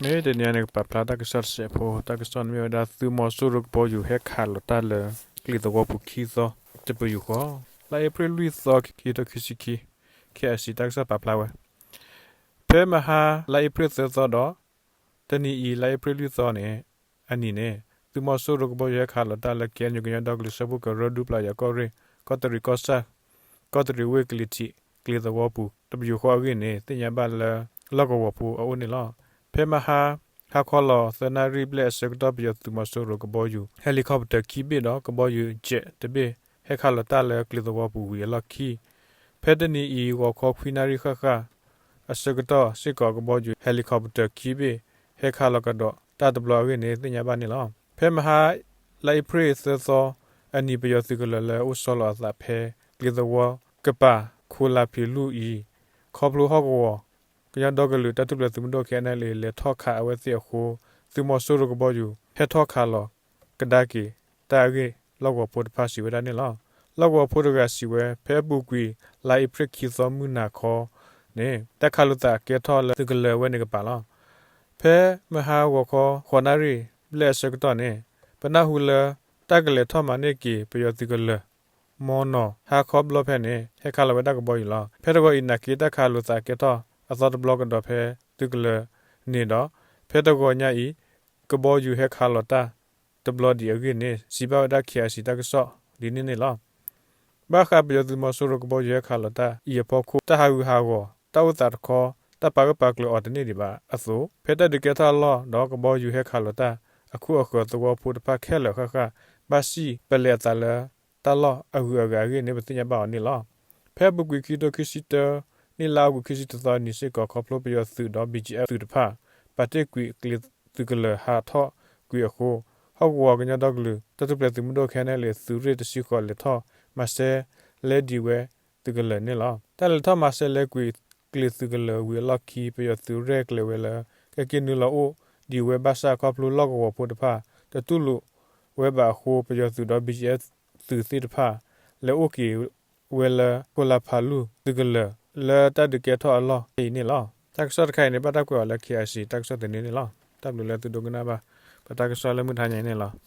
မ့ၢ်တနံၤအံၤန့ၣ် ကပာ်ဖျါတၢ်ကစီၣ်တစဲးဖိ, တၢ်ကစီၣ်န့ၣ်မ့ၢ်ဝဲဒၣ် သုးမီၤစိရိၤကဘီယူၤဟဲခးလီၤတၢ်လၢ ကျိၤသဝီပူၤခံသီ တပယူာ်ဃီ, လါအ့ဖြ့ၣ်လွံၢ်သီ ခံကထိခံဆံခံ, ခဲအံၤစံးတၢ်ကစီၣ်ပာ်ဖျါဝဲ ဖဲမဟါ လါအ့ဖြ့ၣ်သၢသီဒီး တနံၤအံၤ လါအ့ဖြ့ၣ်လွံၢ်သီန့ၣ် အနံၤန့ၣ် သုးမီၤစိရိၤကဘီယူၤဟဲခးလီၤတၢ်လၢ KNU ကညီဒီကလုာ်စၢဖှိၣ်ကရၢ ဒူပျၤယၤကီၢ်ရ့ၣ် ကီၢ်တရံးကီၢ်ဆၣ် ကီၢ်တရံးဝ့ၢ်ကလံၤထံး ကျိၤသဝီပူၤ တပယူာ်ဃီအဂ့ၢ်န့ၣ် သ့ၣ်ညါဘၣ်လၢ လီၢ်ကဝီၤဖိအအိၣ်န့ၣ်လီၤ. ဖဲမဟါ ဟါခီလီၤသၢနၣ်ရံၣ်ဘျဲၣ်အဆၢကတီၢ် ပယီၤသုးမီၤစိရိၤကဘီယူၤ helicopter ခံဘ့ၣ်ဒီး ကဘီယူၤ jet တဘ့ၣ် ဟဲခးလီၤတၢ်လၢကျိၤသဝီပူၤဝံၤအလီၢ်ခံ ဖဲတနံၤအံၤ ဂီၤခီခွံနၣ်ရံၣ်ဃၣ်ဃၣ် အဆၢကတီၢ်စ့ၢ်ကီး ကဘီယူၤ helicopter ခံဘ့ၣ် ဟဲခးလီၤကဒီးတၢ်တဘျီအဂ့ၢ်န့ၣ် သ့ၣ်ညါဘၣ်န့ၣ်လီၤ. ဖဲမဟါ လါအ့ဖြ့ၣ်သၢသီအနံၤ ပယီၤသုးကလၢၤလၢအအိၣ်ဆီလီၤအသးဖဲ ကျိၤသဝီကပၤ ခိလးဖံးလူၢ်အံၤ ခီဖျိဟီၣ်ကဝီၤ ကညီဒီကလုာ်တၢ်ထူၣ်ဖျဲးသုးမုၢ်ဒိၣ် ခဲအံၤန့ၣ် လဲၤထီၣ်ခးအဝဲသ့ၣ်အဃိ သုးမီၤစိရိၤကဘီယူၤ ဟဲထီၣ်ခးလီၤကဒါက့ၤတၢ်အဂ့ၢ် လီၢ်ကဝီၤဖိတဖၣ်စံးဝဲဒၣ်န့ၣ်လီၤ. လီၢ်ကဝီၤဖိတဂၤစံးဝဲ ဖဲအပူၤကွံာ် လါအ့ဖြ့ၣ်ခံသီမုၢ်နၤခီန့ၣ် တၢ်ခးလိာ်သးကဲထီၣ်လၢသုးကလၢၤဝဲန့ၣ်ကပၤလီၤ. ဖဲမဟါဂီၤခီ ဃိးနၣ်ရံၣ်ဘျဲၣ်အဆၢကတီၢ်န့ၣ် ပနၢ်ဟူလၢ တၢ်ကလဲၤထီၣ်မၤန့ၢ်က့ၤ ပယီၤသုးကလၢၤ မီၢ်နီၤ ဟါခီဘျီဖဲန့ၣ် ဟဲခးလီၤဝဲဒၣ်ကဘီယူၤလီၤ. ဖဲတဂီၤအံၤ နာ်က့တၢ်ခးလိာ်သးကဲထီၣ်အသီတဘျီကဒီးဖဲသုးကလၢၤန့ၣ်ဒီး ဖဲတဂီၤညါအံၤ ကဘီယူၤဟဲခးလီၤတၢ်တဘျီဒံးအဂ့ၢ်န့ၣ် စံးဘၣ်ဝဲဒၣ် ခဲအံၤစံးတၢ်ကစီၣ်ဒ်န့ၣ်န့ၣ်လီၤ. ဘၣ်ဃးပယီၤသုးမီၤစိရိၤကဘီယူၤဟဲခးလီၤတၢ်အံၤအဖီခိၣ် တၢ်ဟးဂူာ်ဟးဂီၤ တၢ်အိၣ်သးတခီ တၢ်ပာ်ဂၢၢ်ပာ်ကျၢၤအီၤတန့ၢ်ဒံးဘၣ်အသိး ဖဲတၢ်ဒုးကဲထီၣ်အလီၢ်ဒီးကဘီယူၤဟဲခးလီၤတၢ်အခိၣ်အဃၢၤ သဝီဖိတဖၣ်ခဲလၢာ်ဃၣ်ဃၣ် ဘၣ်စံၣ်ပလဲၤအသးလၢတၢ်လီၢ်အဂုၤအဂၤအဂ့ၢ်န့ၣ် ပသ့ၣ်ညါဘၣ်အီၤန့ၣ်လီၤ. ဖဲအပူၤကွံာ်ခံကထိခံဆံတၢ နံၣ်လါအီကူးခံဆံတသီနံၤစ့ၢ်ကီး ခီဖျိပယီၤသုးဒီး ဘီကၠံအ့ၣ် သုးတဖၣ် ပာ်တ့ၢ်ကွံာ်ကျိၤသုးကလၢၤဟးထီၣ်ကွံာ်အဃိ ဟီၣ်ကဝီၤကညီဒီကလုာ်တၢ်ထူၣ်ဖျဲးသုးမုၢ်ဒိၣ် ခဲအံၤန့ၣ် သုးရ့ၣ်တဆံဃိး လဲၤထီၣ်မၤစဲလဲဒံးဝဲသုးကလၢၤန့ၣ်လီၤ. တၢ်လဲၤထီၣ်မၤစဲလဲကွံာ်ကျိၤသုးကလၢၤဝံၤအလီၢ်ခံ ပယီၤသုးရဲၣ်ကျဲၤဝဲလၢ ကဲက့ၤနုာ်လီၤအိၣ်ဒံးဝဲဘၣ်ဆၣ် ခီဖျိလီၢ်ကဝီၤဖိတဖၣ် တတူၢ်လိာ်ဝဲဘၣ်အဃိ ပယီၤသုးဒီး ဘီကၠံအ့ၣ် သုးသ့ၣ်တဖၣ် လဲၤအိၣ်က့ၤဝဲလၢ ခိလးဖးလူၢ်သုးကလၢၤ လၢတၢ်ဒုးကဲထီၣ်အလီၢ်အံၤန့ၣ်လီၤ. တၢ်ကစီၣ်တခါအံၤန့ၣ် ဘၣ်တၢ်ကွဲးအီၤလၢ ခဲအံၤစံး တၢ်ကစီၣ်သန့န့ၣ်လီၤ. တၢ်ဘျုးလၢသုဒိကနၣ်ဘၣ် ပတၢ်ကစီၣ်လၢမုၢ်တဟါညါအံၤန့ၣ်လီၤ.